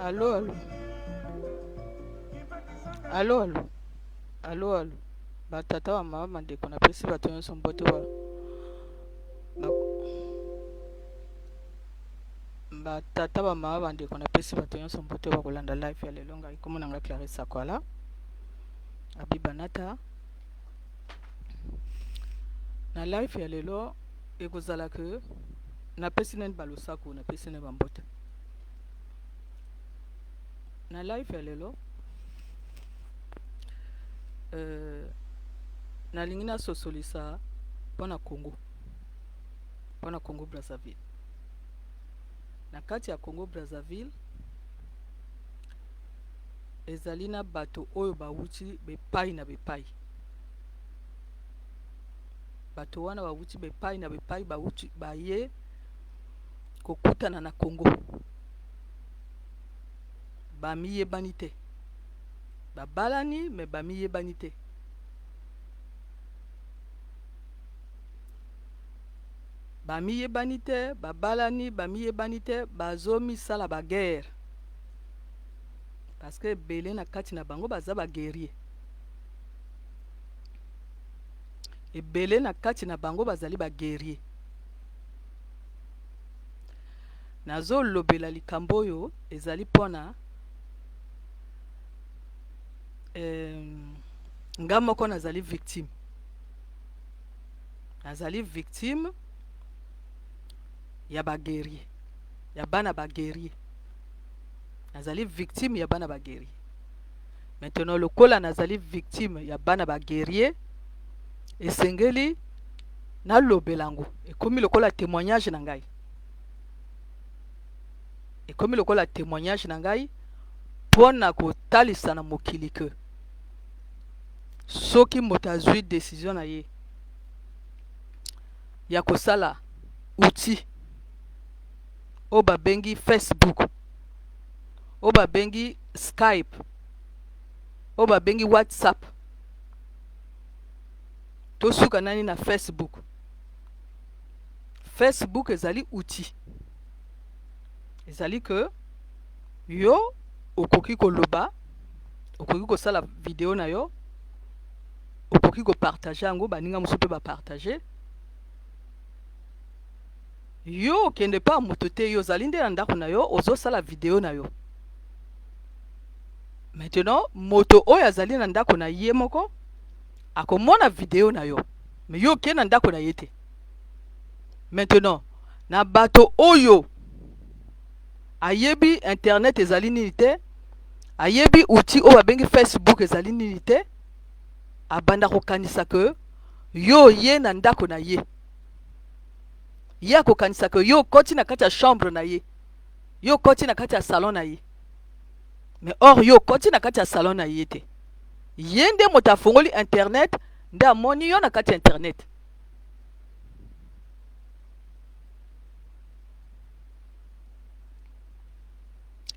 Allo, allo. Allo, allo. Allo, allo. Batata ba mama bandeko napesi bato nyonso mbote ba batata ba mama bandeko napesi bato nyonso mbote bakolanda live ya lelo. Ngai komona ngai Clarisse Akwala Abibanata na live ya lelo ekozala ke napesi nani balosako, napesi nani bambote na live ya lelo. Nalingi nasosolisa mpona Congo, mpona Congo Brazzaville. Na kati ya Congo Brazzaville ezali na bato oyo bawuti bepai na bepai. Bato wana bawuti bepai na bepai, bawuti baye kokutana na Congo, bamiyebani te, babalani me bamiyebani te. Bamiyebani te, babalani, bamiyebani te, bazomisala baguerre parce que ebele na kati na bango baza baguerrier. Ebele na kati na bango bazali baguerrier. Nazolobela likambo oyo ezali mpona nga moko nazali victime, nazali victime ya baguerrier, ya bana baguerrier. Nazali victime ya bana baguerrier. Maintenant, lokola nazali victime ya bana baguerrier, esengeli nalobela yango. Ekomi lokola témoignage na ngai, ekomi lokola témoignage na ngai mpona kotalisa na mokili ke soki moto azwi décision na ye ya kosala outil oyo babengi Facebook, oyo babengi Skype, oyo babengi WhatsApp, tosuka nani na Facebook. Facebook ezali outil, ezali ke yo okoki koloba, okoki kosala video na yo, okoki kopartage yango, baninga mosusu mpe bapartage. Yo okende pa moto te, yo ozali nde na ndako na yo, ozosala video na yo. Maintenant moto oyo azali na ndako na ye moko akomona video na yo, mais yo okende na ndako na ye te. Maintenant na bato oyo ayebi internet ezali nini te, ayebi outil oyo babengi Facebook ezali nini te, abanda kokanisa ke yo ye na ndako na ye. Ye akokanisa ke yo okoti na kati ya chambre na ye, yo okoti na kati ya salon na ye, mais or yo okoti na kati ya salon na ye te. Ye nde moto afongoli internet nde amoni yo na kati ya internet.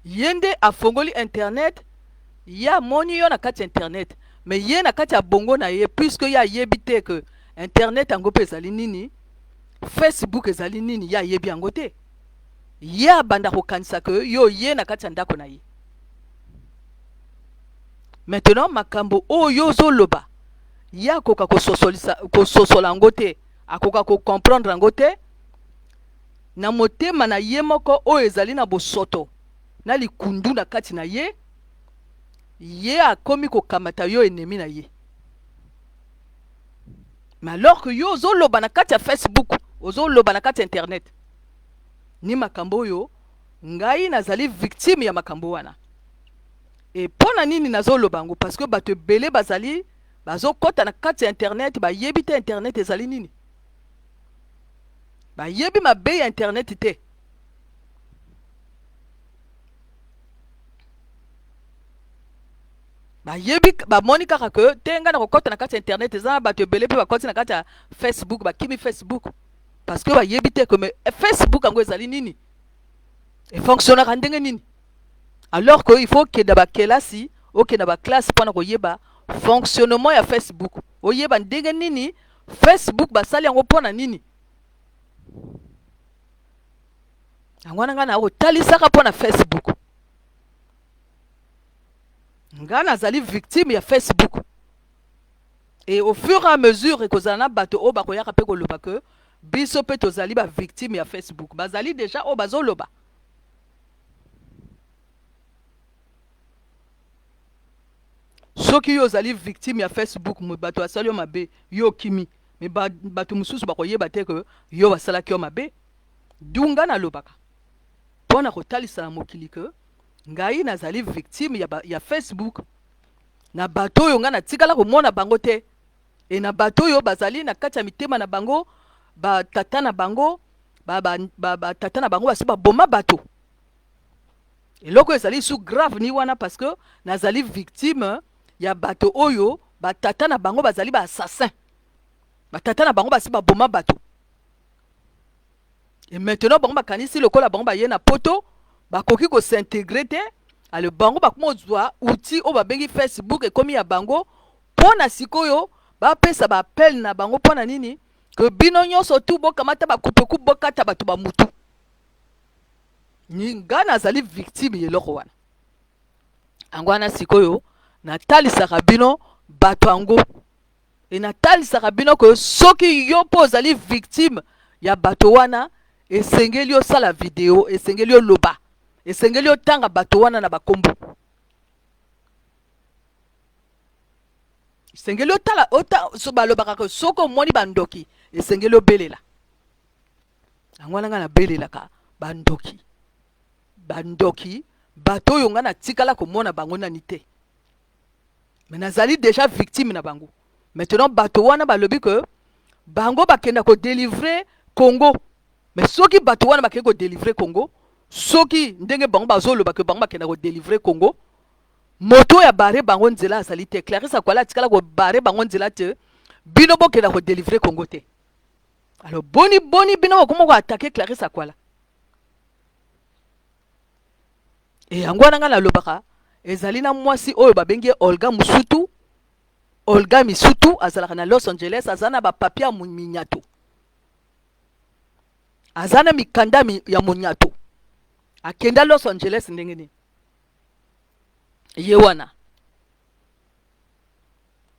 Ye nde afongoli internet, ye amoni yo na kati ya internet, mais ye na kati ya bongo na ye, puisque ye ayebi te ke internet yango mpe ezali nini, Facebook ezali nini, ye ayebi yango te. Ye abanda kokanisa ke yo ye na kati ya ndako na ye. Maintenant makambo oyo ozoloba, ye akoka kososola yango te, akoka kocomprendre yango te na motema na ye moko oyo ezali na bosoto na likundu na kati na ye. Ye akomi kokamata yo ennemi na ye. Mais alors que yo ozoloba na kati ya Facebook, ozoloba na kati ya internet ni makambo oyo, ngai nazali victime ya makambo wana. E mpo na nini nazoloba yango? Parce que bato ebele bazali bazokɔta na kati ya internet, bayebi te internet ezali nini, bayebi mabe ya internet te. Bayebi, bamoni kaka ke te ngai nakokɔta na kati ya internet, eza na bato ebele mpe bakɔti na kati ya Facebook, bakimi Facebook parce que bayebi te ke mais Facebook yango ezali nini, efonctionnaka ndenge nini. Alors que il faut okenda bakelasi, okenda baklasse mpona koyeba fonctionnement ya Facebook, oyeba ndenge nini Facebook basali yango mpona nini. Yango wana ngai nakotalisaka mpona Facebook. Ngai nazali victime ya Facebook. Et au fur et à mesure ekozala na bato oyo bakoyaka mpe koloba ke biso mpe tozali ba victime ya Facebook. Bazali deja oyo bazoloba. Soki yo ozali victime ya Facebook, bato basali yo mabe, yo okimi, mais bato mosusu bakoyeba te ke yo basalaki yo mabe. Du nga nalobaka mpo na kotalisa na mokili ke ngai nazali victime ya Facebook, na bato oyo ngai natikala komona bango te, e na bato oyo bazali na kati ya mitema na bango, batata na bango, batata na bango basi baboma bato. Eloko ezali su grave ni wana, parce que nazali victime ya bato oyo batata na bango bazali ba assassin, batata na bango basi baboma bato. Et maintenant bango bakanisi lokola bango baye na poto bakoki kos'intégrer te, ale bango bakoma kozwa outil oyo babengi Facebook ekomi ya bango mpo na sikoyo bapesa baappel na bango mpo na nini ke bino nyonso tu bokamata bakupeku bokata bato bamutu. Nga nazali victime ya eloko wana. Yango wana sikoyo natalisaka bino bato yango, e natalisaka bino ke soki yo mpo ozali victime ya bato wana, esengeli osala video, esengeli oloba, esengeli otanga bato wana na bakombo, esengeli otala so balobaka ke soki omoni bandoki esengeli obelela. Yango wana ngai nabelelaka bandoki, bandoki, bato oyo ngai natikala komona bango nani te, mais nazali déjà victime na bango. Maintenant bato wana balobi ke bango bakenda kodélivrer Congo, mais soki bato wana bakei kodélivrer Congo, soki ndenge bango bazoloba ke bango bakenda kodélivrer Congo, moto oyo abarrer bango nzela azali te. Clarisse Akwala atikala kobarrer bango nzela te, bino bokenda kodélivrer Congo te. Alors boni boni bino bakoma koattaquer Clarisse Akwala? E yango wana ngai nalobaka, ezali na mwasi oyo babengi ye Olga Musutu. Olga Misutu azalaka na Los Angeles, aza na bapapier ya minyato, aza na mikanda ya monyato. Akenda Los Angeles ndenge nini? Ye wana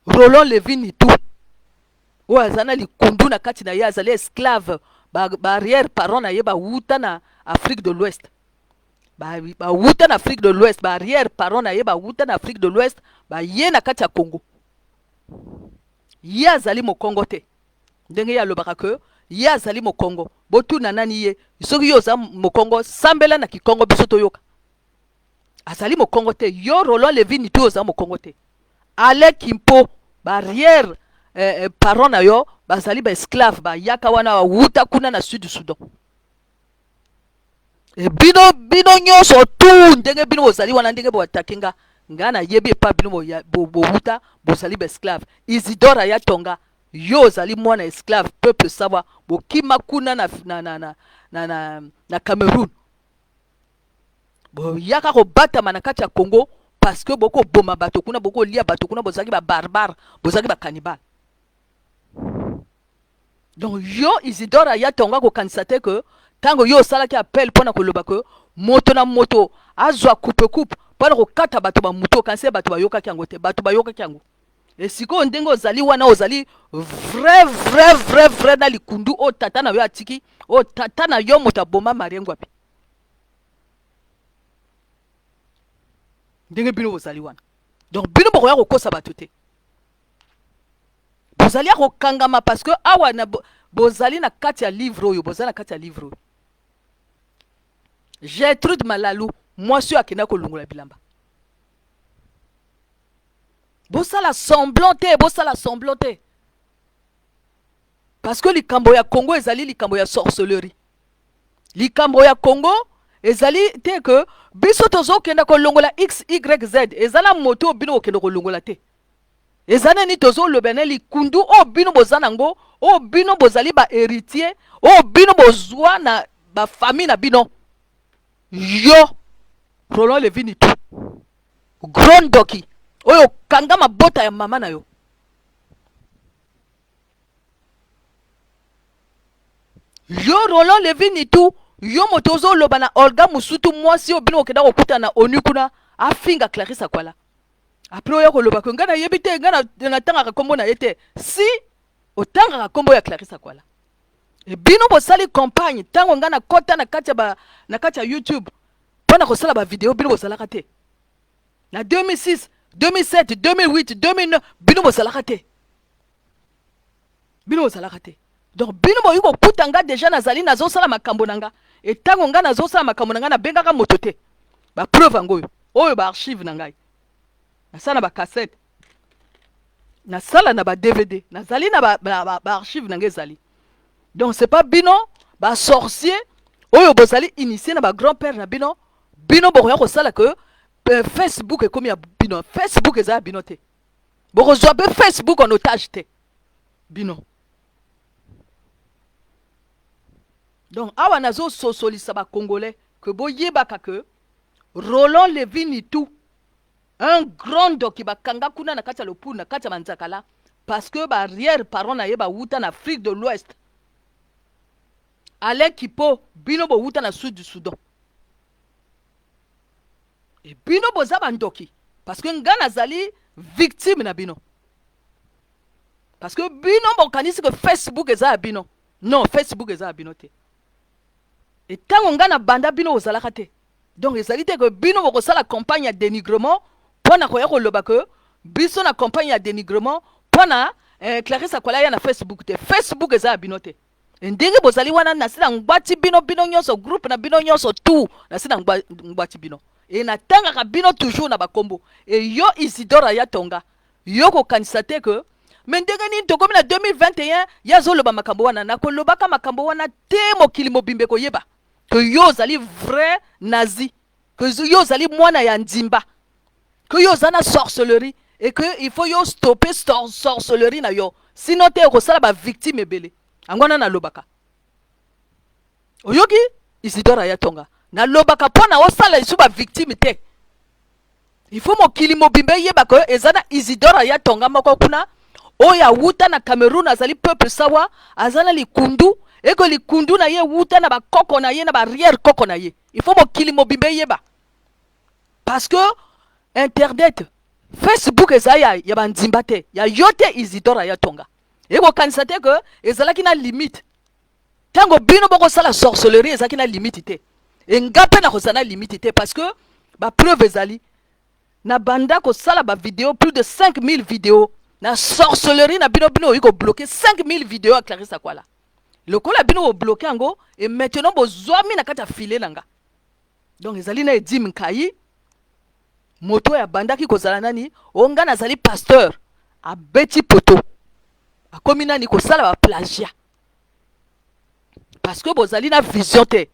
Roland Levi Nitu oyo aza na likundu na kati na ye, azali esclave. Ba, ba arrière parents na ye bawuta na Afrique de l'Ouest. Bawuta na Afrique de l'Ouest, ba arrière parents na ye bawuta na Afrique de l'Ouest, baye na kati ya Congo. Ye azali mokongo te. Ndenge ye alobaka ke ye azali mokongo. Botuna nani ye? Soki yo oza mokongo, sambela na kikongo biso toyoka. Azali mokongo te. Yo Roland Levy Nitu oza mokongo te. Alain Kimpo, ba arrière parents na yo bazali ba esclave, bayaka wana bawuta kuna na Sud Soudan. E bino bino nyonso tu ndenge bino bozali wana, ndenge boatake nga, nga nayebi epa bino bowuta, bozali ba esclave. Isidore Ayatonga, yo ozali mwana esclave, peuple sawa, bokima kuna na Cameroun. Boyaka kobatama na kati ya Congo parce que bokoboma bato kuna, bokolia bato kuna, bozalaki ba barbare, bozalaki ba cannibale. Donc yo Isidore Ayatonga kokanisa te que ntango yo osalaki appel mpona koloba que moto na moto azwa coupe coupe mpona kokata bato ba moto, okanisi bato bayokaki yango te? Bato bayokaki yango. E sikoyo ndenge ozali wana, ozali vrai vrai vrai vrai na likundu oyo tata na yo atiki, oyo tata na yo moto aboma Marie Ngwabi. Ndenge bino bozali wana, donc bino bokoya kokosa bato te. Bozali ya kokangama parce que awa na bozali na kati ya livre oyo, bozali na kati ya livre oyo. Gertrude Malalu, mwasi oyo akenda kolongola bilamba. Bosala semblant te, bosala semblant te. Parce que likambo ya Congo ezali likambo ya sorcellerie. Likambo ya Congo ezali te que biso tozokenda kolongola x y z. Eza na moto oyo bino kokenda kolongola te. Eza nini tozoloba na likundu oyo bino boza nango, oyo bino bozali ba héritier, oyo bino bozwa na ba famille na bino. Yo Roland Levy Nitu, grand ndoki oyo kanga mabota ya mama na yo. Yo Roland Levy Nitu, yo moto ozoloba na Olga Musutu, mwasi oyo bino okenda kokutana na ONU kuna, afinga Clarisse Akwala. Après oya koloba ke ngai nayebi te, ngai natangaka kombo na ye te. Si otangaka kombo ya Clarisse Akwala. E bino bosali campagne ntango ngai nakota na kati ya ba, na kati ya YouTube mpo na kosala ba video, bino bozalaka te. Na 2006, 2007, 2008, 2009 bino bozalaka te. Bino bozalaka te. Donc bino boyi kokuta nga deja nazali nazosala makambo na nga. E ntango nga nazosala makambo na nga, nabengaka moto te. Ba preuve yango oyo, oyo ba archive na ngai. Nasala na ba cassette, nasala na ba DVD, nazali na ba archive na ngai ezali. Donc c'est pas bino ba sorcier oyo bozali initié na ba grand-père na bino, bino bokoya kosala que Facebook ekomi ya bino. Facebook eza ya bino te. Bokozwa pe Facebook en otage te bino. Donc awa nazo sosolisa ba Congolais que boyebaka que Roland Levy Nitu, un grand ndoki bakanga kuna na kati ya Lopulu, na kati ya Manzakala, parce que ba arrière parents na ye bawuta na Afrique de l'Ouest. Alain Kipo, bino bowuta na Sud du Soudan. E bino boza bandoki parce que nga nazali victime na bino. Parce que bino bokanisi que Facebook eza ya bino. Non, Facebook eza ya bino te. E tango nga na banda bino bozalaka te. Donc ezali te que bino bokosala campagne ya dénigrement pona koya koloba que biso na campagne ya dénigrement pona Clarisse Akwala ya na Facebook te. Facebook eza ya bino te. E ndenge bozali wana, nasi na ngwati bino, bino nyonso, groupe na bino nyonso tout, nasi na ngwati bino. E natangaka bino toujours na bakombo. E yo Isidore Ayatonga, yo kokanisa te que me ndenge nini tokomi na 2021 ye azoloba makambo wana. Nakolobaka makambo wana te, mokili mobimba ekoyeba que yo ozali vrai nazi, que yo ozali mwana ya ndimba, que yo oza na sorcellerie et que il faut yo stopper sorcellerie na yo, sinon te okosala ba victime ebele. Yango wana nalobaka, oyoki Isidore Ayatonga, nalobaka mpo na osala lisusu ba victime te. Il faut mokili mobimba eyeba ke eza na Isidore Ayatonga moko kuna oyo awuta na Cameroun, azali peuple sawa, aza na likundu, eko likundu na ye ewuta na bakoko na ye, na ba arrière koko na ye. Il faut mokili mobimba eyeba parce que internet, Facebook eza ya bandimba te, ya yo te Isidore Ayatonga. Ekokanisa te ke ezalaki na limite. Ntango bino bokosala sorcellerie ezalaki na limite te. E nga mpe nakozala na limite te parce que ba preuve ezali. Na banda kosala ba video plus de 5000 videos na sorcellerie na bino, bino oyi ko bloquer 5000 videos ya Clarisse Akwala. Lokola bino bo bloquer yango et maintenant bozwami na kati ya filet na nga. Donc ezali na Edim Nkayi, moto oyo abandaki kozala nani, o nga nazali pasteur, abeti poto. Akomi nani kosala ba plagiat. Parce que bozali na vision te.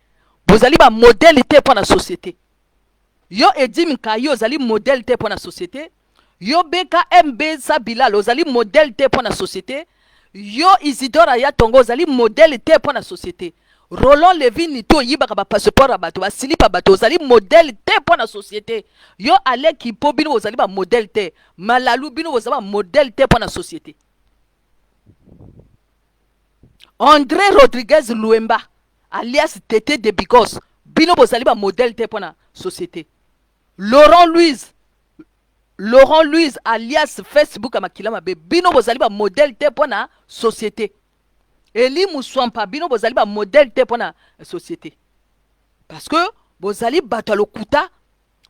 Bozali ba modèle te pour la société. Yo Edim Nkayi ozali modèle te pour la société. Yo BKMB Sabilal ozali modèle te pour la société. Yo Isidore Ayatongo ozali modèle te pour la société. Roland Levy Nito oyibaka ba passeport ya bato, ba silipa bato, ozali modèle te pour la société. Yo Alec Kipo bino ozali ba modèle te. Malalu bino ozali ba modèle te pour la société. André Rodriguez Luemba alias Tete de Bigos bino bozali ba modèle te pour la société. Laurent Louise, Laurent Louise alias Facebook ya makila mabe bino bozali ba modèle te pour la société. Eli Muswampa bino bozali ba modèle te pour la société. Parce que bozali bato ya lokuta,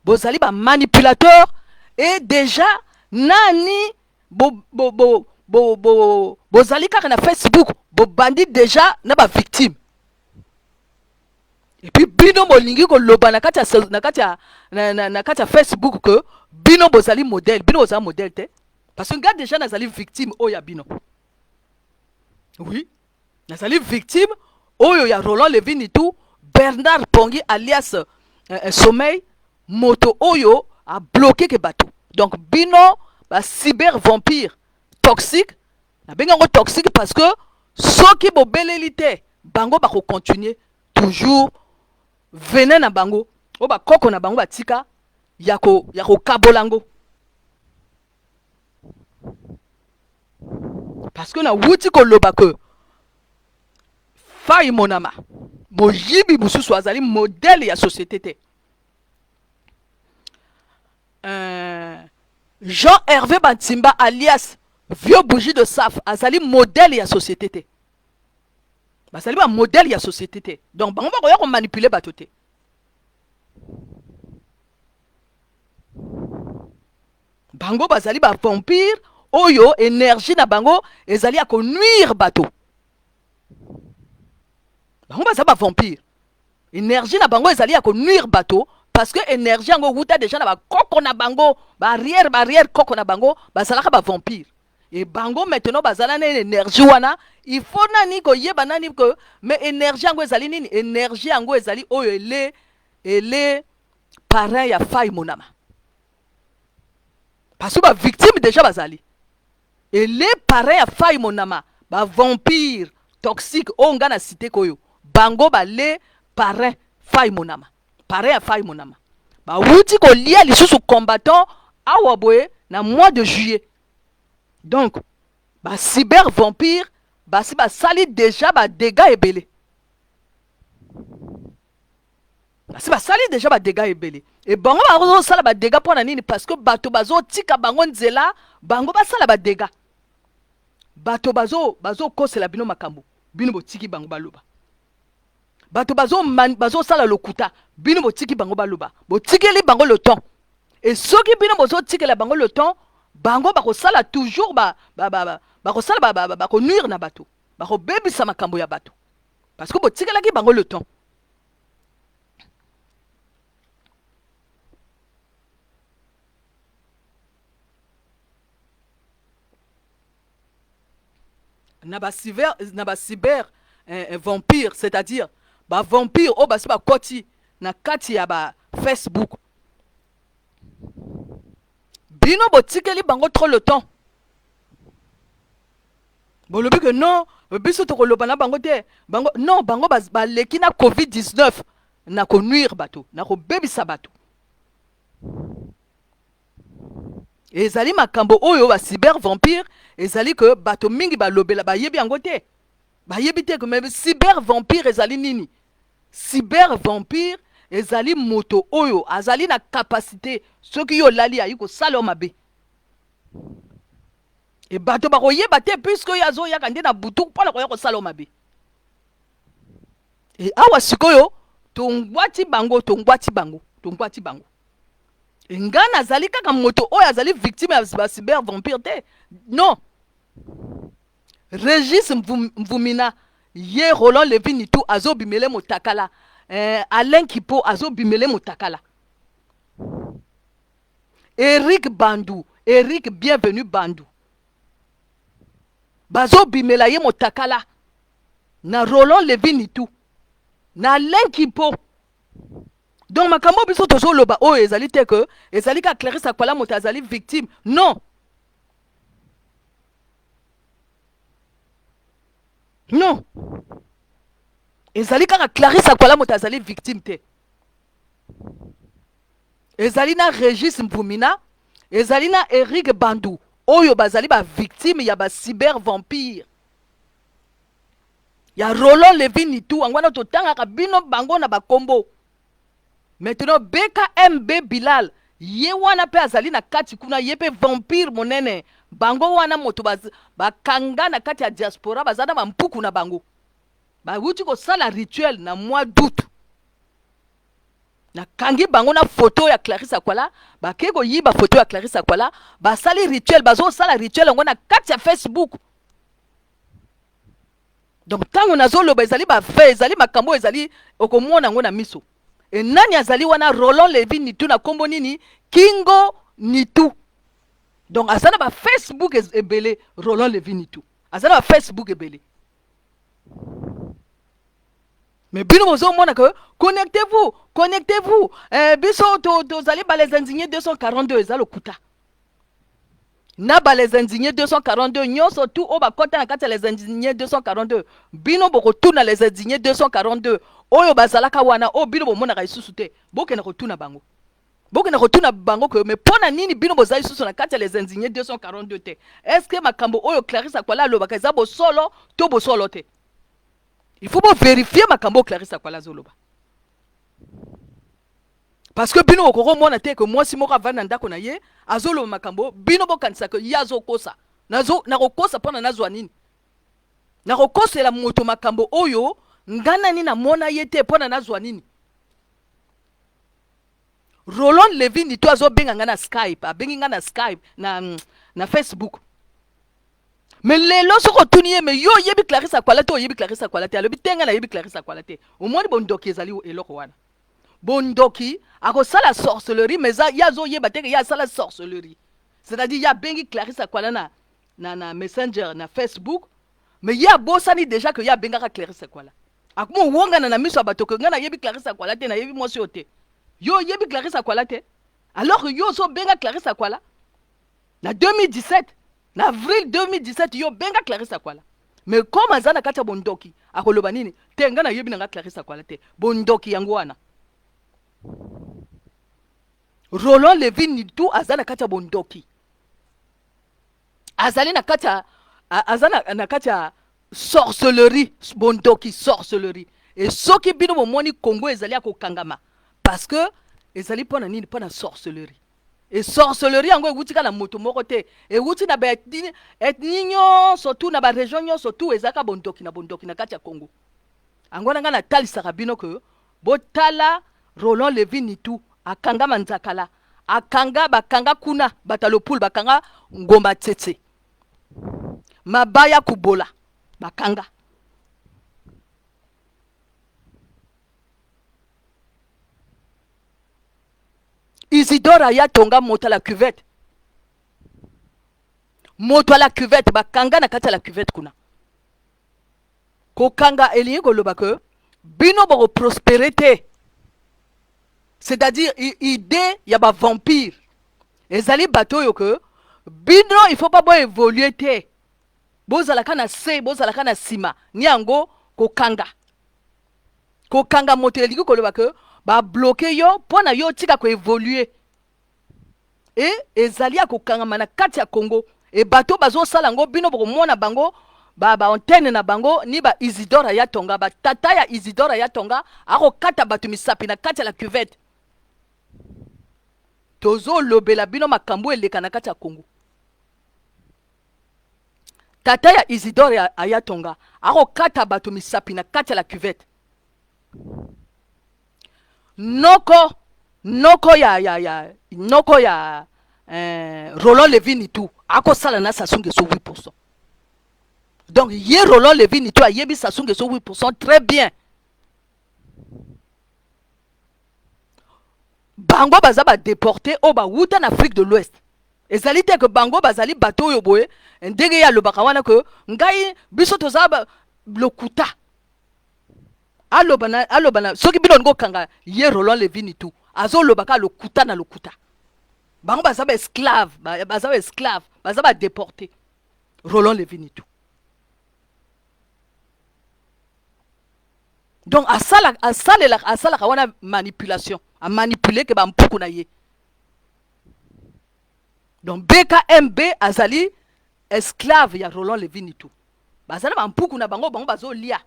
bozali ba manipulateur et déjà nani bo, bo, bo, bo, bo, bozali kaka na Facebook bobandi déjà na ba victime. Et puis bino bolingi koloba na kati ya na kati ya na, na, na kati ya Facebook que bino bozali modèle, bino bozali modèle te parce que nga déjà nazali victime oyo ya bino. Oui, nazali victime oyo ya Roland Levy Nitu, Bernard Pongi alias Sommeil, moto oyo a bloqué ke bato. Donc bino ba cyber vampire toxique, na bengi yango toxique parce que soki bobeleli te bango bako continuer toujours venin na bango oyo bakoko na bango batika ya ko ya kokabola yango. Parce que na wuti koloba que Faye Monama moyibi mosusu azali modèle ya société te. Jean-Hervé Bantimba alias Vieux Bougie de Saf azali modèle ya société te. Bazali ba modèle ya société te. Donc bango bakoya ko manipuler bato te. Bango bazali ba vampire oyo énergie na bango ezali ya ko nuire bato. Bango bazali ba vampire. Énergie na bango ezali ya ko nuire bato parce que énergie yango wuta déjà na ba koko na bango, ba arrière, ba arrière koko na bango bazalaka ba vampire. Et bango maintenant bazala na énergie wana, il faut nani koyeba nani que mais énergie yango ezali nini? Énergie yango ezali oyo ele parrain ya Faye Monama. Parce que ba victime déjà bazali. Ele parrain ya Faye Monama, ba vampire toxique oyo nga na cité koyo. Bango ba le parrain Faye Monama. Parrain ya Faye Monama. Ba wuti kolia lisusu combattant awa boye na mois de juillet. Donc ba cyber vampire basi basali déjà ba dégâts ebele. Basi basali déjà ba dégâts ebele. Et bango bazosala ba dégâts pona nini? Parce que bato bazotika bango nzela, bango basala ba dégâts. Bato bazokosela bino makambo, bino botiki bango baloba. Bato bazosala lokuta, bino botiki bango baloba. Botikeli bango le temps. Et soki bino bozotikela bango le temps, bango bakosala toujours ba, ba, ba, ba, bakosala ba, ba, ba, bakonuire na bato. Bakobebisa makambo ya bato. Parce que botikelaki bango le temps. Na ba cyber, na ba cyber, vampire, c'est-à-dire ba vampire oyo basi bakoti na kati ya ba Facebook. Bino botikeli bango trop le temps. Bolobi que non, biso tokoloba na bango te. Bango, non, bango baleki na COVID-19 na konuire bato, na kobebisa bato. Ezali makambo oyo ba cyber vampire ezali que bato mingi balobela bayebi yango te. Bayebi te que mais cyber vampire ezali nini? Cyber vampire ezali moto oyo azali na capacité soki yo olali ayi kosala yo mabe. E bato bakoyeba te puisque oyo azoyaka nde na butu mpona koya kosala yo mabe. E awa sikoyo tongwati bango, tongwati bango, tongwati bango. E nga nazali kaka moto oyo azali victime ya ba cyber vampire te, non. Regis Mvumina, ye Roland Levi Nitu azobimele motakala, Alain Kipo azobimele motakala, Eric Bandu, Eric Bienvenu Bandu bazobimela ye motakala na Roland Levi Nitu na Alain Kipo. Donc makambo biso tozoloba oyo ezali te que ezali kaka Clarisse Akwala moto azali victime, non. Non, ezali kaka Clarisse Akwala moto azali victime te. Ezali na Regis Mvumina, ezali na Eric Bandu oyo bazali ba victime ya ba cyber vampire ya Roland Levi Nitu. Yango wana totangaka bino bango na bakombo. Maintenant BKMB Bilal ye wana mpe azali na kati kuna, ye mpe vampire monene. Bango wana moto bakanga na kati ya diaspora, baza na bampuku na bango, bawuti kosala rituel na mois d'août. Nakangi bango na photo ya Clarisse Akwala, bake koyiba photo ya Clarisse Akwala, basali rituel, bazosala rituel yango na kati ya Facebook. Donc ntango nazoloba ezali bafe, ezali makambo ezali okomona yango na miso. E nani azali wana? Roland Levi Nitu na kombo nini? Kingo Nitu. Donc aza na ba Facebook ebele, Roland Levi Nitu aza na ba Facebook ebele. Mais bino bozomona que connectez-vous, connectez-vous. Biso tozali ba les indignés 242, eza lokuta. Na ba les indignés 242 nyonso tu oyo bakɔta na kati ya les indignés 242, bino bokotuna les indignés 242 oyo bazalaka wana, oyo bino bomonaka lisusu te, bokende kotuna bango, bokende kotuna bango ke mais mpo na nini bino boza lisusu na kati ya les indignés 242 te? Est ce que makambo oyo Clarisse Akwala alobaka eza bosolo to bosolo te? Il faut bovérifier makambo oyo Clarisse Akwala azoloba, parce que bino bokoki komona te ke mwasi moko avandi na ndako na ye azoloba makambo, bino bokanisaka ye azokosa. Nakokosa mpona nazwa nini? Nakokosela moto makambo oyo nga nani namona ye te mpona nazwa nini? Roland Levi Nito azobenga nga na Skype, abengi nga na Skype, na Facebook. Mais lelo soki otuni ye, mais yo oyebi Clarisse Akwala te, oyebi Clarisse Akwala te, alobi te, nga nayebi Clarisse Akwala te. Omoni bondoki ezali eloko wana, bondoki akosala sorcellerie, mais ye azoyeba te ke ye asala sorcellerie. C'est-à-dire ye abengi Clarisse Akwala na Messenger, na Facebook, mais ye abosani déjà ke ye abengaka Clarisse Akwala. Akoma owongana na miso ya bato ke ngai nayebi Clarisse Akwala te, nayebi mwasi oyo te. Yo oyebi Clarisse Akwala te alors que yo ozobenga Clarisse Akwala na 2017, na avril 2017 yo benga Clarisse Akwala. Mais comme aza na kati ya bondoki, akoloba nini? Te, ngai nayebi na nga Clarisse Akwala te. Bondoki yango wana. Roland Levi Nitu aza na kati ya bondoki, azali na kati ya, aza na kati ya sorcellerie, bondoki, sorcellerie. E soki bino bomoni Congo ezali ya kokangama, parce que ezali mpo na nini? Mpo na sorcellerie. E sorcellerie yango ewuti kaka na moto moko te, ewuti na baethnie nyonso tu, na barégion nyonso tu. Ezalaka bondoki na bondoki na kati ya Congo. Yango wana ngai natalisaka bino ke botala Roland Levi Nitu akanga manzakala, akanga, bakanga kuna bato ya lopulu, bakanga ngomba tsetse, mabaya kubola, bakanga. Isidore Ayatonga, moto ya la cuvette, moto ya la cuvette, bakanga na kati ya la cuvette kuna. Kokanga elingi koloba ke bino bokoprospérer te. C'est-à-dire idée ya bavampire ezali bato oyo ke bino il faut pas boévoluer te, bozalaka na se, bozalaka na nsima. Ni yango kokanga. Kokanga moto elingi koloba ke babloquer yo mpo na yo otika koévoluer. E ezali ya kokangama na kati ya Congo. E bato bazosala yango, bino bokomona bango baantenne na bango ni ba Isidore Ayatonga, batata ya Isidore Ayatonga akokata bato misapi na kati ya la cuvette. Tozolobela bino makambo eleka na kati ya Congo. Tata ya Isidore Ayatonga akokata bato misapi na kati ya la cuvette. Noko noko ya ya ya noko ya Roland Levy Nitu akosala na Sassou Nguesso 8%. Donc ye Roland Levy Nitu ayebi Sassou Nguesso 8% très bien. Bango baza ba déportés oyo bawuta na Afrique de l'Ouest. Ezali te que bango bazali bato oyo boye ndenge ye alobaka wana que ngai biso toza ba, lokuta. Aloba na, aloba na, soki bino olingi okanga ye Roland Levy Nitu azoloba kaka lokuta na lokuta. Bango baza ba esclave, ba, baza ba esclave, baza ba déporté. Roland Levy Nitu. Donc asala asalela asalaka wana manipulation, a manipuler ke ba mpuku na ye. Donc BKMB azali esclave ya Roland Levy Nitu. Bazali ba mpuku na bango, bango bazolia.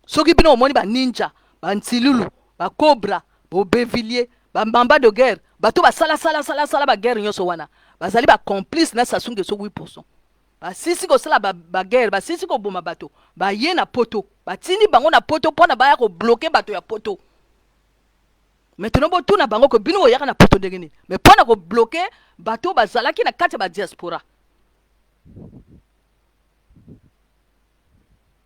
Soki bino omoni ba ninja, ba ntilulu, ba cobra, bo bevillier, ba mamba de guerre, bato ba sala sala sala sala ba guerre nyonso wana, bazali ba complice na Sassou Nguesso 8%. Basisi kosala ba, ba guerre, basisi koboma bato, baye na poto, batindi bango na poto mpona baya kobloke bato ya poto. Maintenant botuna bango ko bino boyaka na poto ndenge nini? Mais mpona kobloke bato bazalaki na kati ya ba diaspora.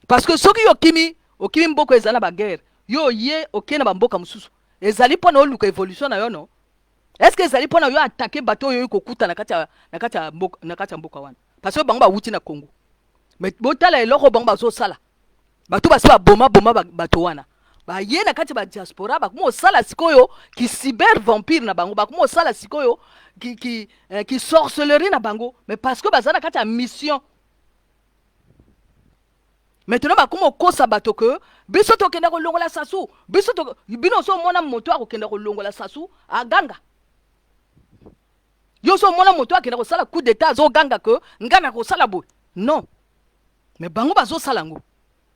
Parce que soki yo okimi, okimi mboka ezali na ba guerre, yo oye okei na ba mboka mosusu, ezali mpona oluka evolution na yo no? Est-ce que ezali mpona yo attaquer bato oyo oyi kokuta na kati ya, na kati ya mboka, na kati ya mboka wana? Parce que bango bawuti na Congo. Mais botala eloko bango bazosala. Bato basi baboma boma bato wana. Baye na kati ya ba diaspora, bakoma kosala sikoyo ki cyber vampire na bango, bakoma kosala sikoyo ki sorcellerie na bango, mais parce que baza na kati ya mission. Maintenant bakoma kokosa bato ke biso tokenda kolongola Sassou, biso to, bino so omona moto akokenda kolongola Sassou aganga. Yo so omona moto akenda kosala coup d'état azoganga ke nga na kosala boye. Non. Mais bango bazosala yango.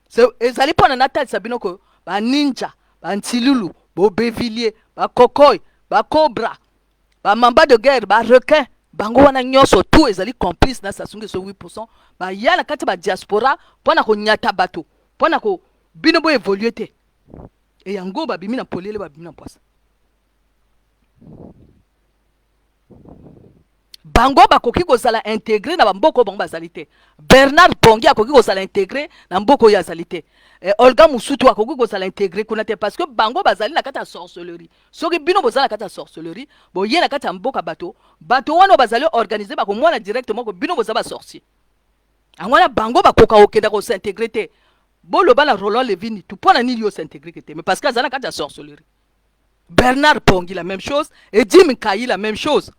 C'est ezali pona natalisa bino ke ba ninja, ba ntilulu, bo bevillier, ba kokoy, ba cobra, ba mamba de guerre, ba requin, bango wana nyonso tout ezali complice na Sassou Nguesso 8%, ba ya na kati ba diaspora pona konyata bato, pona ko bino bo évoluer te. Et yango babimi na polele, babimi na poisa. Bango bakoki kozala intégré na bamboka oyo bango bazali te. Bernard Pongi akoki kozala intégré na mboka oyo azali te. Olga Musutu akoki kozala intégré kuna te parce que bango bazali na kati ya sorcellerie. Soki bino bozala na kati ya sorcellerie, boye na kati ya mboka bato, bato wana bazali organisé bakomona directement ko bino boza ba sorcier. Yango wana bango bakoka kokenda ko s'intégrer te. Boloba na Roland Levy Nitu pona nini yo s'intégrer te, mais parce que azali na kati ya sorcellerie. Bernard Pongi la même chose, Edim Nkayi la même chose.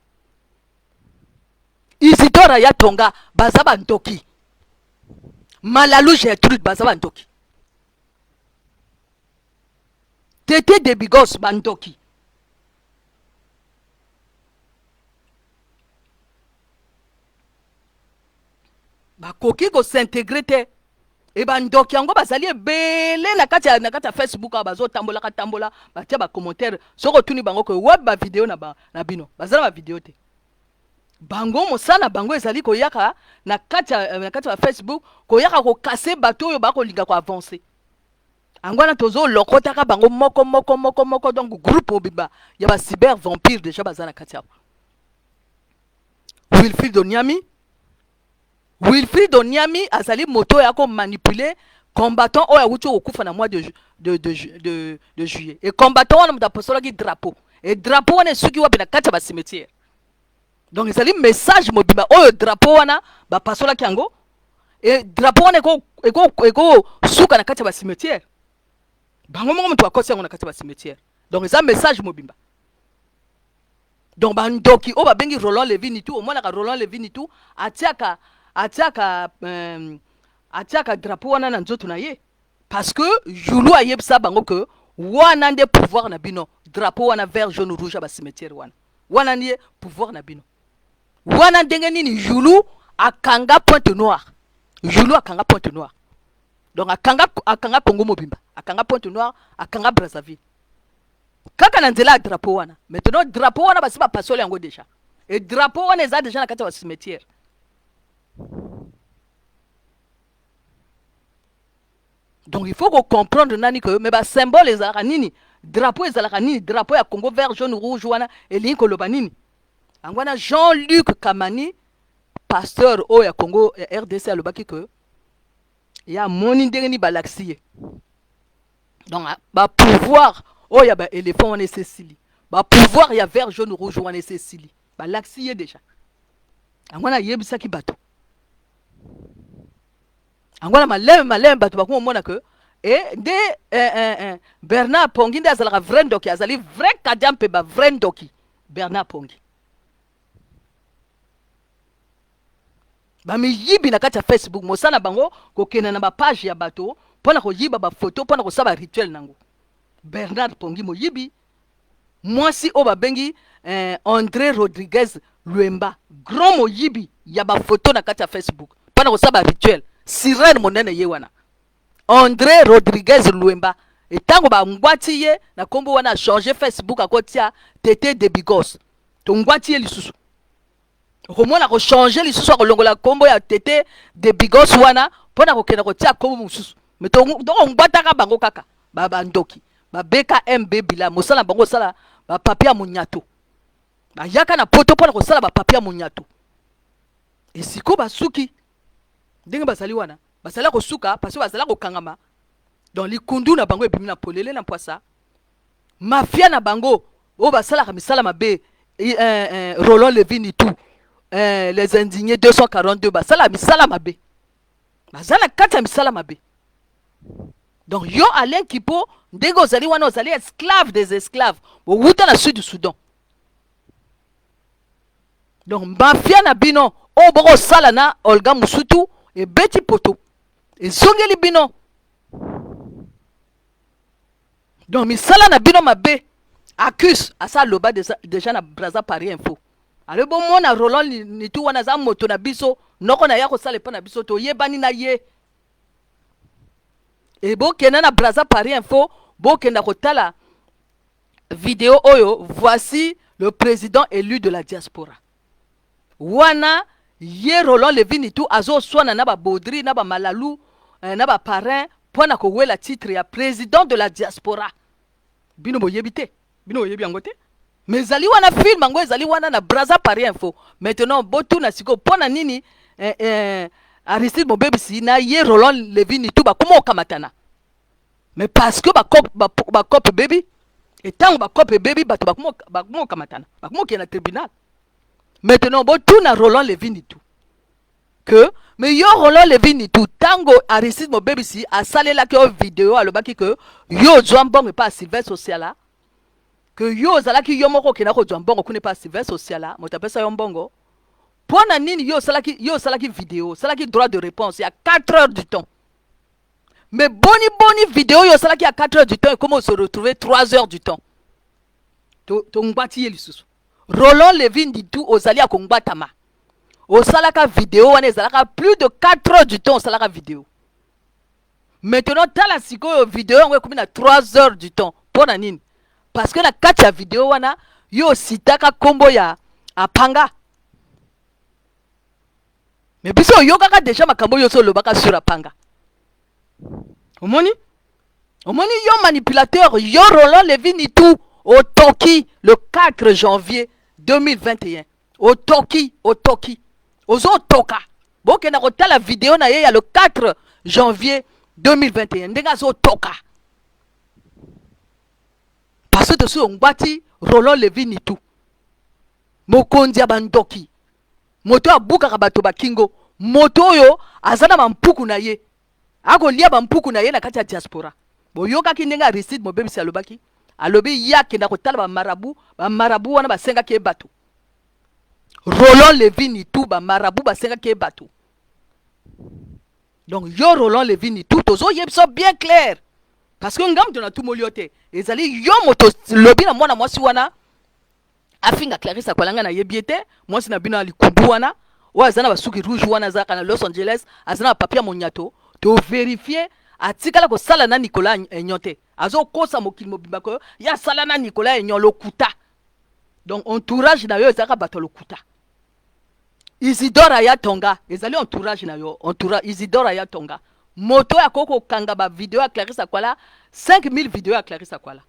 Isidore Ayatonga baza ba ndoki. Malalu Gertrude baza ba ndoki. Tete de Bigos ba ndoki. Bakoki ko s'intégrer te. E ba ndoki yango bazali ebele na kati ya, na kati ya Facebook awa bazotambolaka tambola, batia ba commentaire. Soki otuni bango ko wapi ba video na ba, na bino, baza na ba video te. Bango mosala na bango ezali koyaka na kati ya, na kati ya Facebook, koyaka kokase bato oyo bakolinga ko avancer. Yango wana tozolokotaka bango moko moko moko moko, donc groupe mobimba ya ba cyber vampire déjà baza na kati awa. Wilfried Onyami, Wilfried Onyami azali moto oyo ako manipuler combattant oyo awuti kokufa na mois de juillet. Et combattant wana moto aposolaki drapeau. Et drapeau wana esuki wapi na kati ya ba cimetière. Donc ezali message mobimba oyo drapeau wana bapasolaki yango. Et drapeau wana eko suka na kati ya ba cimetière. Bango moko moto bakosi yango na kati ya ba cimetière. Donc eza message mobimba. Donc ba ndoki oyo babengi Roland Levy Nitu, omonaka Roland Levy Nitu atiaka drapeau wana na nzoto na ye parce que Yulu ayebisa bango que wana nde pouvoir na bino, drapeau wana vert jaune rouge ya ba cimetière wana, wana nde pouvoir na bino. Wana ndenge nini Yulu akanga Pointe Noire, Yulu akanga Pointe Noire, donc akanga Congo mobimba, akanga Pointe Noire, akanga Brazzaville kaka na nzela ya drapeau wana. Maintenant drapeau wana basi bapasoli yango déjà, et drapeau wana eza déjà na kati ya ba cimetière. Donc il faut ko comprendre nani que mais ba symbole ezalaka nini, drapeau ezalaka nini, drapeau ya Congo vert jaune rouge wana elingi koloba nini. Yango wana Jean-Luc Kamani, pasteur oyo ya Congo ya RDC, alobaki que ye amoni ndenge nini balakisi ye. Donc ba pouvoir oyo ya ba éléphant wana esi esili, ba pouvoir ya vert jaune rouge wana esi esili, balakisi ye déjà. Yango wana ayebisaki bato yango wana maleme maleme, bato bakomi komona ke e nde Bernard Pongi nde azalaka vrai ndoki, azali vrai kadia mpe ba vrai ndoki Bernard Pongi. Bamiyibi na kati ya Facebook, mosala na bango kokenda na bapage ya bato mpo na koyiba bafoto mpo na kosala barituel nango. Bernard Pongi moyibi, mwasi oyo babengi André Rodriguez Luemba, grand moyibi ya bafoto na kati ya Facebook mpo na kosala barituel, sirene monene ye wana André Rodriguez Luemba. Etango bangwati ye na nkombo wana, achange Facebook akotia Tete de Bigos, tongwati ye lisusu, okomona akochange lisusu, akolongola nkombo ya Tete de Bigos wana mpo na kokenda kotia nkombo mosusu. Me tokongwataka bango kaka bandoki ba BKMB bila mosala bango osala bapapier ya monyato, bayaka na poto mpo na kosala bapapier ya monyato. Esiko basuki ndenge bazali wana, bazali kosuka parce bazali kokangama. Donc likundu na bango ebimi na polele na mpwasa, mafia na bango oyo basalaka misala mabe, Roland Levini tout les indignés 242 basala misala mabe, baza na kati ya misala mabe. Donc yo Alain Kipo, ndenge ozali wana, ozali esclave des esclaves, owuta na Sud Soudan. Donc mafia na bino oyo bokosala na Olga Musutu ebeti poto ezongeli bino. Donc misala na bino mabe, accuse asa aloba deja na Brazza Paris Info. Alobi bomona Roland Nitu wana aza moto na biso, noko na ye akosala epai na biso, toyebani na ye. E bokenda na Brazza Paris Info, bokenda kotala video oyo, voici le président élu de la diaspora. Wana ye Roland Levi Nitu azoswana na ba Baudry na ba Malalu na ba parrain mpo na kowela titre ya président de la diaspora. Bino boyebi te, bino boyebi yango te, mais ezali wana, film yango ezali wana na Brazza Paris Info. Maintenant botuna sikoyo mpo na nini Aristide Mobebisi na ye Roland Levi Nitu bakoma okamatana. Mais parce que bakope ebebi, etango bakope ebebi, bato bakoma okamatana, bakoma okende na tribunal. Maintenant botuna Roland Levi Nitu que mais yo Roland Levi Nitu, ntango Aristide Mobebisi asalelaki yo video, alobaki ke yo ozwa mbongo epa Sylvestre Osiala, ke yo ozalaki yo moko okenda kozwa mbongo kuna epa Sylvestre Osiala, moto apesa yo mbongo, mpo na nini yo osalaki video, osalaki droit de réponse ya 4 heures du temps? Mais boni boni video oyo osalaki ya 4 heures du temps ekoma ose retrouver 3 heures du temps? Tongwati ye lisusu. Roland Levi Nditu, ozali ya kongwatama. Osalaka video wana ezalaka plus de 4 heures du temps, osalaka video. Maintenant tala sikoyo, video yango ekomi na 3 heures du temps, mpo na nini? Parce que na kati ya video wana yo ositaka nkombo ya Apanga. Mais biso oyokaka deja makambo oyo oso olobaka sur Apanga. Omoni, omoni yo manipulateur, yo Roland Levi Nitu, otoki le 4 janvier 2021, otoki, otoki, ozotoka. Bokenda kotala video na ye ya le 4 janvier 2021 ndenge azotoka, parce que tosi ongwati Roland Levi Nitu, mokonzi ya bandoki, moto oyo abukaka bato bakingo, moto oyo aza na bampuku na ye, akolia bampuku na ye na kati ya diaspora. Boyokaki ndenge Aristide Mobebisi alobaki, alobi ye akenda kotala bamarabu, bamarabu wana basengaki ye bato. Roland Levi Nitu, bamarabu basengaki ye bato. Donc yo Roland Levi Nitu, tozoyebisa bien clair, parce que nga moto natumoli yo te, ezali yo moto lobi na mwana mwasi wana afinga Clarisse Akwalanga. Nayebi ye te, mwasi na bino ya likundu wana oyo aza na basuki rouge wana, azalaka na Los Angeles, aza na bapapier ya monyato. Toverifie, atikala kosala na Nicolas Enyon te. Azokosa mokili mobimba koyo ye asala na Nicolas Enyon, lokuta. Donc entourage na yo ezalaka bato ya lokuta. Isidore Ayatonga ezali entourage na yo, entourage Isidore Ayatonga. Moto oyo akoki kokanga ba video ya Clarisse Akwala, 5000 video ya Clarisse Akwala.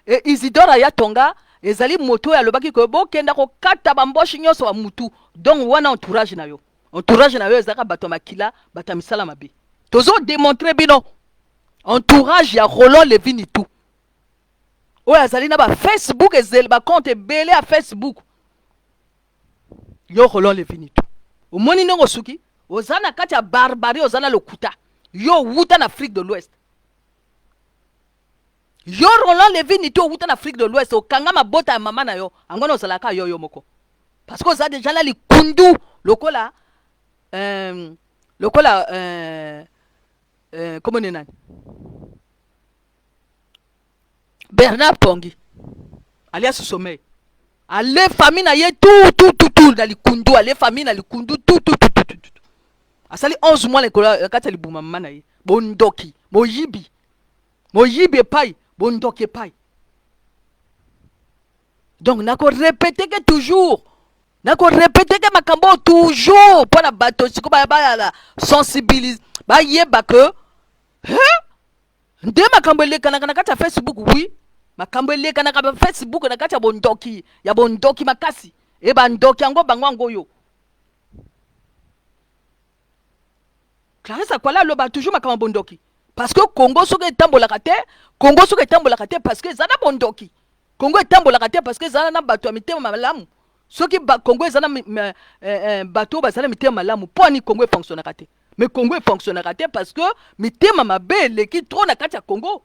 E Isidore Ayatonga ezali moto oyo alobaki ko bokenda kokata bamboshi nyonso ya mutu. Donc wana entourage na yo. Entourage na yo ezalaka bato ya makila, bato ya misala mabe. Tozo démontrer bino entourage ya Roland Levy Nitu. Oyo azali na ba Facebook ezeli ba compte ebele ya Facebook. Yo Roland Levy Nitu. Omoni ndenge osuki? Oza na kati ya barbarie, oza na lokuta. Yo wuta na Afrique de l'Ouest. Yo Roland Levy Nitu owuta na Afrique de l'Ouest, okanga mabota ya mama na yo, yango wana ozalaka yo yo moko. Parce que oza déjà na likundu lokola lokola comment nani? Bernard Pongi alias Sommeil. Ale famille na ye tout tout tout tout na likundu, ale famille na likundu tout tout tout tout tout. Asali 11 mois na kati ya libuma mama na ye. Bondoki, moyibi. Moyibi epai, bondoki epai. Donc nako répéter que toujours, nako répéter que makambo toujours pour na bato siko ba ba la sensibilise, ba yeba que hein nde makambo elekanaka na kati ya Facebook, oui, makambo elekanaka na Facebook na kati ya bondoki makasi. E bandoki yango bango yango yo. Clarisse Akwala aloba toujours makambo bondoki. Parce que Congo soki etambolaka te, Congo soki etambolaka te parce que eza na bondoki. Congo etambolaka te parce que eza na bato ya mitema malamu. Soki ba Congo eza na bato oyo bazala mitema malamu, mpo ani Congo efonctionnaka te. Mais Congo efonctionnaka te parce que mitema mabe eleki trop na kati ya Congo.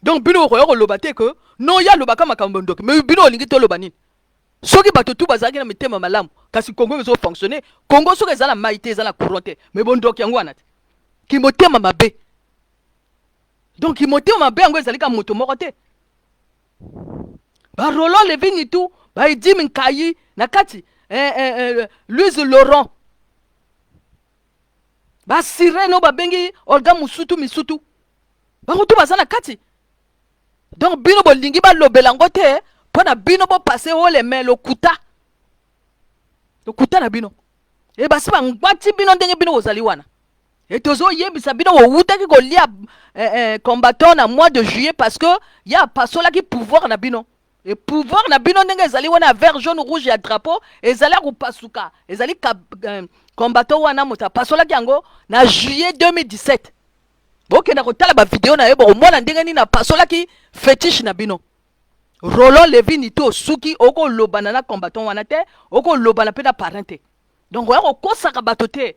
Donc bino okoya koloba te que non ya lobaka makambo bondoki, mais bino olingi toloba nini? Soki bato tu bazalaki na mitema malamu, kasi Congo ezo fonctionner. Congo soki eza na mai te, eza na courant te, mais bondoki yango wana te. Ki motema mabe. Donc ki motema mabe yango ezali ka moto moko te. Ba Roland Levy Nitu, ba Edim Nkayi na kati, Louise Laurent. Ba sirène oyo babengi Olga Musutu Misutu. Bango tu baza na kati. Donc bino bolingi balobela yango te mpo na bino bopase haut les mains lokuta. Lokuta na bino. E basi bangwati bino ndenge bino bozali wana. E tozoyebisa bino bowutaki kolia combattant na mois de juillet parce que ya pasolaki pouvoir na bino. E pouvoir na bino ndenge ezali wana vert jaune rouge ya drapeau ezali ya kopasuka. Ezali combattant wana moto apasolaki yango na juillet 2017. Bokenda kotala ba video na ye bokomona ndenge nini apasolaki fétiche na bino. Roland Levy Nitu osuki okolobana na combattant wana te, okolobana pe na parrain te. Donc oya kokosaka bato te.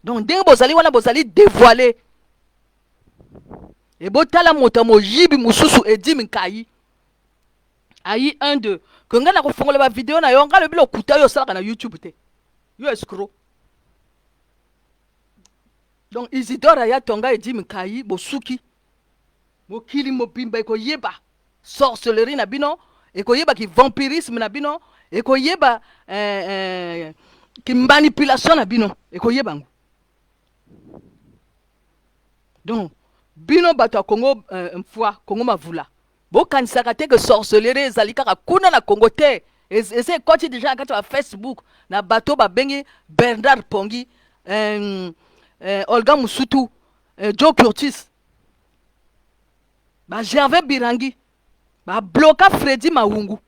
Donc ndenge bozali wana bozali dévoilé. E botala moto ya moyibi mosusu Edim Nkayi. Ayi 1 2 que nga na kofongola ba video na yo, nga lobi lokuta yo osalaka na YouTube te. Yo escroc. Donc Isidore Ayatonga Edim Nkayi bosuki. Mokili mobimba ekoyeba sorcellerie na bino, ekoyeba ki vampirisme na bino, ekoyeba ki manipulation na bino, ekoyeba ngo. Donc bino bato ya Congo mfwa, Congo mavula, bokanisaka te que sorcellerie ezali kaka kuna na Congo te. Eza ekoti déjà na kati ya Facebook na bato babengi Bernard Pongi, Olga Musutu, Joe Curtis, ba Gervais Birangi, ba bloka Freddy Mawungu.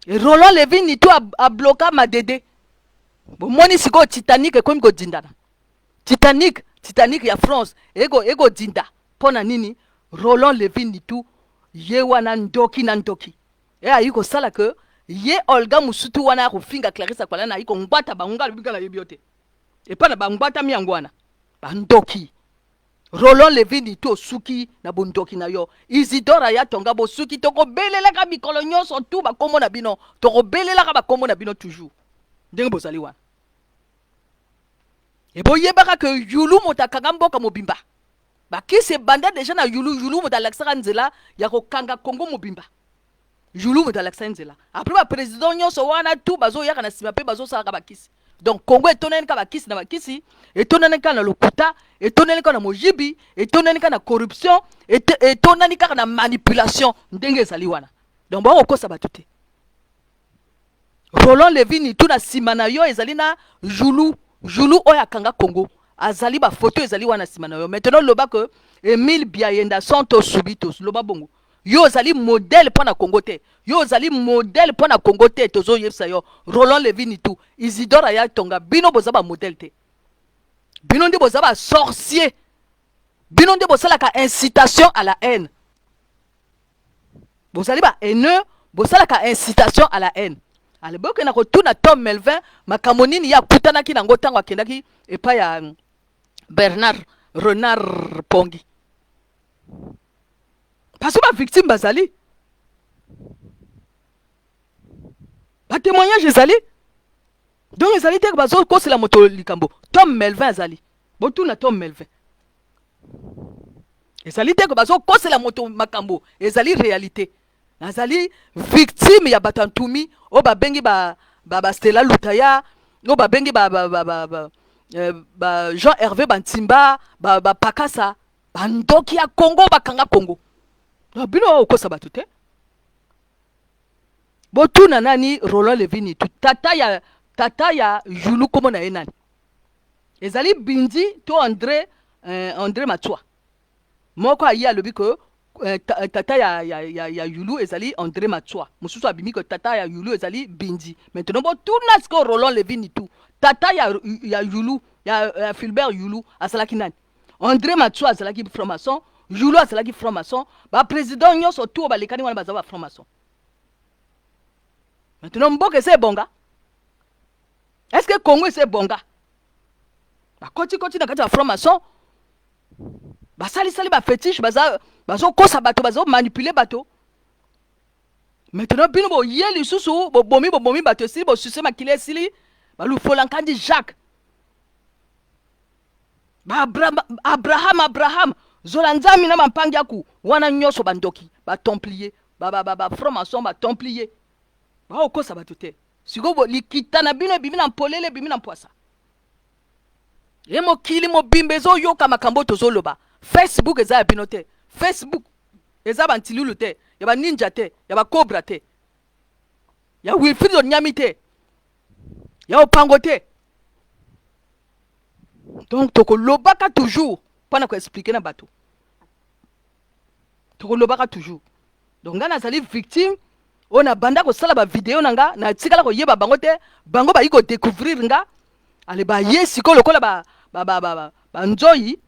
Et Roland Levy Nitu a bloka Madede. Bomoni sikoyo Titanic ekomi kodindana. Titanic, Titanic ya France eko dinda. Pona nini? Roland Levy Nitu ye wana ndoki na ndoki. E ayi kosala que ye Olga Musutu wana ya kofinga Clarisse Akwala na ayi kongwata bango nga lobi nga nayebi yo te. Epa na bangwata mi yango wana. Bandoki. Roland Levy Nitu osuki na bondoki na yo. Isidore Ayatonga bosuki tokobelelaka mikolo nyonso tu bakombo na bino. Tokobelelaka bakombo na bino toujours. Ndenge bozali wana. E boyebaka ke Yulu moto akanga mboka mobimba. Bakisi ebanda deja na Yulu, Yulu moto alakisaka nzela ya kokanga Congo mobimba. Yulu moto alakisaka nzela. Après ba président nyonso wana tout bazoyaka na sima pe bazosalaka bakisi. Donc Congo etonani ka bakisi na bakisi, etonani ka na lokuta, etonani ka na moyibi, etonani ka na corruption, etonani kaka na manipulation ndenge ezali wana. Donc bakokosa bato te. Roland Levy Nitu na sima na yo ezali na Julu. Julu oyo akanga Congo azali, ba photo ezali wana nsima na yo. Maintenant loba ke Emile Biayenda Santo Subitos, loba bongo. Yo ozali modèle mpo na Congo te, yo ozali modèle mpo na Congo te. Tozoyebisa yo, Roland Levi Nitu, Isidore Aya Tonga, bino boza bamodèle te. Bino nde boza basorcier, bino nde bosalaka incitation à la haine. Bozali ba haineux, bosalaka incitation à la haine. Ale, bokenda kotuna Tom Melvin makambo nini ye akutanaki nango ntango akendaki epai ya Bernard Renard Pongi, parce que bavictime bazali, batémoignage ezali. Donc ezali te bazokosela moto likambo. Tom Melvin azali, botuna Tom Melvin. Ezali te bazokosela moto makambo, ezali réalité. Nazali victime ya bato ya ntumi oyo babengi ba Stella Lutaya, oyo babengi ba Jean Hervé Bantimba, bapakasa bandoki ya Congo, bakanga Congo. Bino oyo okosa bato te. Botuna nani? Roland Levini tu, tata ya Julu, kombo na ye nani? Ezali Bindi to André Matswa. Moko aye alobi ke tata ya Yulu ezali André Matswa, mosusu abimi ke tata ya Yulu ezali Bindi. Maintenant botuna sikoyo Roland Levini tu, tata ya Yulu, ya Fulbert Yulu azalaki nani? André Matswa azalaki franc-maçon, Yulu azalaki franc-maçon, baprésident nyonso tu oyo balekani wana baza ba franc-maçon. Maintenant mboka eza ebonga? Est ce que Congo eza ebonga? Bakotikoti na kati ya franc-maçon, basalisali bafétiche, bazokosa bato, bazomanipuler bato. Maintenant bino boye lisusu, bobomi, bobomi bato, esili, bosuse makili esili. Balufola Nkandi Jacques, ba Abraham, Abraham Zola Nzambi na bampangi aku wana nyonso, bandoki, batemplier, bafranc-maçon, batemplier, baokosa bato te. Sikoyo likita na bino ebimi na mpolele, ebimi na mpwasa. Ye mokili mobimba ezoyoka makambo oyo tozoloba. Facebook eza ya bino te, Facebook eza bantilulu te, ya baninja te, ya bakobra te, ya Wilfrid Onyami te, ya Opango te. Donc tokolobaka toujours mpona koexpliquer na bato, tokolobaka toujours. Donc ngai nazali victime oyo nabanda kosala bavideo na nga, natikala koyeba bango te. Bango bayi kodécouvrir nga. Ale, baye sikoyo lokola banzoi.